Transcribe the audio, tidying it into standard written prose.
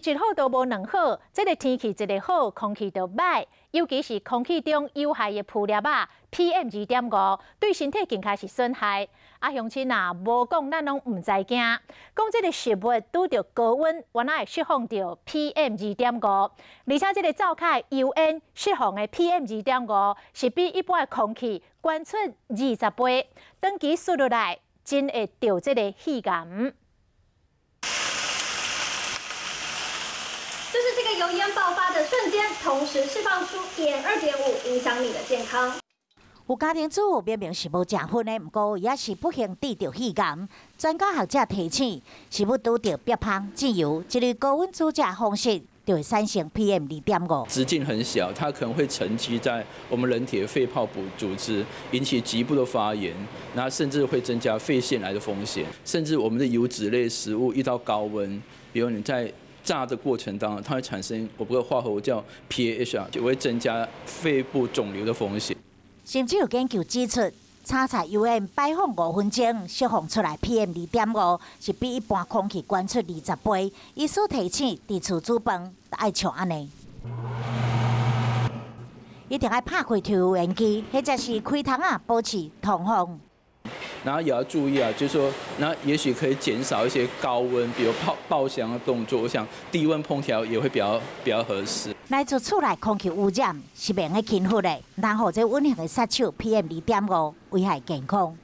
是一好都無兩好，這个天氣一个好，空氣就䆀，尤其是空氣中有害的顆粒仔 PM 2.5，對身體健康是損害。啊，鄉親啊，無講咱攏毋知驚，講這个食物拄著高溫，原來會釋放著 PM 2.5，而且這个灶跤油煙釋放的 PM 二點五是比一般的空氣懸出20倍，長期吸入來，真會著這个肺癌。就是這個油煙爆發的瞬間，同時釋放出 PM 2.5，影響你的健康。有家庭主婦明明是無食薰的，毋過也是不幸得著肺癌。專家學者提醒，食物拄著煏芳、煎油這類高溫煮食方式，就會產生 PM 2.5。直徑很小，它可能會沉積在我們人體的肺泡組織，引起局部的發炎，那甚至會增加肺腺癌的風險。甚至我們的油脂類食物遇到高溫，比如你在炸的過程當中，它會產生我們個化合物叫 PAH，就會增加肺部腫瘤的風險。甚至有研究指出，炒菜油煙擺放5分鐘，釋放出來 PM 2.5是比一般空氣懸出20倍。醫師提醒，佇厝煮飯愛像按呢，一定愛拍開抽油煙機，或者是開窗仔，保持通風。然後也要注意啊，就是說，那也許可以減少一些高溫，比如爆爆香的動作。我想低溫烹調也會比較合適。來自厝內空氣污染是袂用輕忽的，然後這隱形的殺手 PM 2.5危害健康。